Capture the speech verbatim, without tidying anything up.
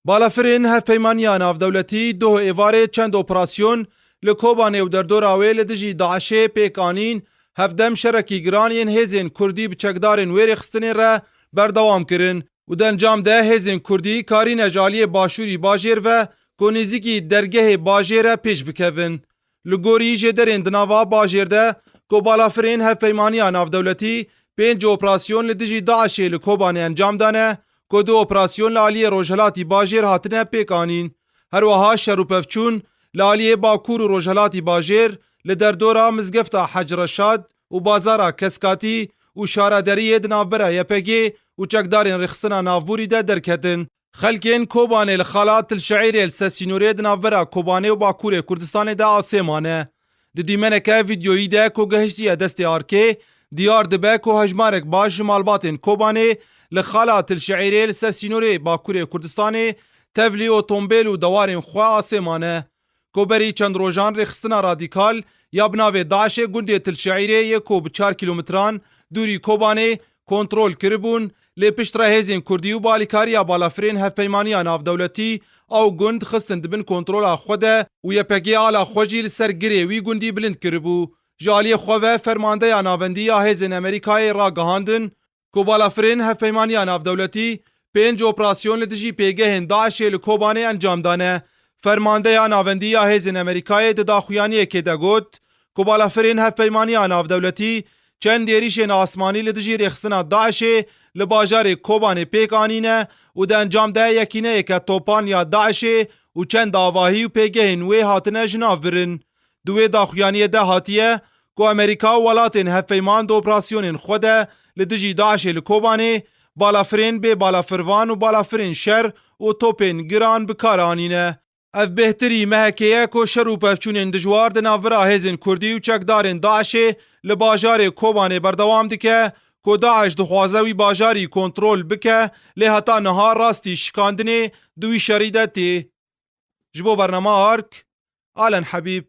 Balafirên Hevpeymaniya Navdewletî doh êvarê çend operasyon li Kobanê û derdora wê li dijî DAIŞê pêk anîn, hevdem şerekî giran yên hêzên Kurdî bi çekdarên wê rêxistinê re berdewam kirin û di encam de hêzên Kurdî karîne ji aliyê başûrî bajêr ve ku nêzîkî dergehê bajêr e pêş bikevin. Li gorî jêderên di nava bajêr de ku balafirên Hevpeymaniya Navdewletî pênc operasyon li dijî DAIŞê li Kobanê encam dane, ku du operasyon li aliyê rojhelatî bajêr hatine pêk anîn. Her wiha şer û pevçûn li aliyê bakur û rojhelatî bajêr li derdora Mizgefta Hec Reşad û Bazara Keskatî û şaraderiyê di navbera Y P G û çekdarên rêxistina navborî de derketin. Xelkên Kobanê li xala Til Şeîrê li ser sînorê di navbera Kobanê û Bakurê Kurdistanê de asê mane. Di dîmeneke vîdyoyî de ku gehiştiye destê ARKê, diyar dibe ku hejmarek baş ji malbatên Kobanê li xala Til Şeîrê li ser sînorê Bakurê Kurdistanê tevlî otombêl û dewarên xwe asê mane. Ku berî çend rojan rêxistina radîkal ya bi navê DAIŞê gundê Til Şeîrê yê ku bi çar kîlometran dûrî Kobanê kontrol kiribûn, lê piştre hêzên Kurdî û bi alîkariya balafirên Hevpeymaniya Navdewletî ew gund xistin di bin kontrola xwe de û Y P G ala xwe jî li ser girê wî gundî bilind kiribû. Ji aliyê xwe ve fermandeya navendî ya hêzên Amerîkayê ragihandin ku balafirên Hevpeymaniya Navdewletî pênc operasyon li dijî pêgehên DAIŞê li Kobanê encam dane. Fermandeya navendî ya hêzên Amerîkayê di daxuyaniyekê de got ku balafirên Hevpeymaniya Navdewletî çend êrîşên asmanî li dijî rêxistina DAIŞê li bajarê Kobanê pêk anîne û di encam de yekîneyeke topan ya DAIŞê û çend avahî û pêgehên wê hatine ji nav birin. Di wê daxuyaniyê de hatiye ku Amerîka û welatên hevpeyman di operasyonên xwe de li dijî DAIŞê li Kobanê balafirên bê balafirvan û balafirên şer û topên giran bi kar anîne. Ev bêhtirî mehekê ye ku şer û pevçûnên dijwar di navbera hêzên Kurdî û çekdarên DAIŞê li bajarê Kobanê berdewam dike, ku DAIŞ dixwaze wî bajarî kontrol bike, lê heta niha rastî şikandinê di wî şerî de tê. Ji bo bernama ARK, Alen Hebîb.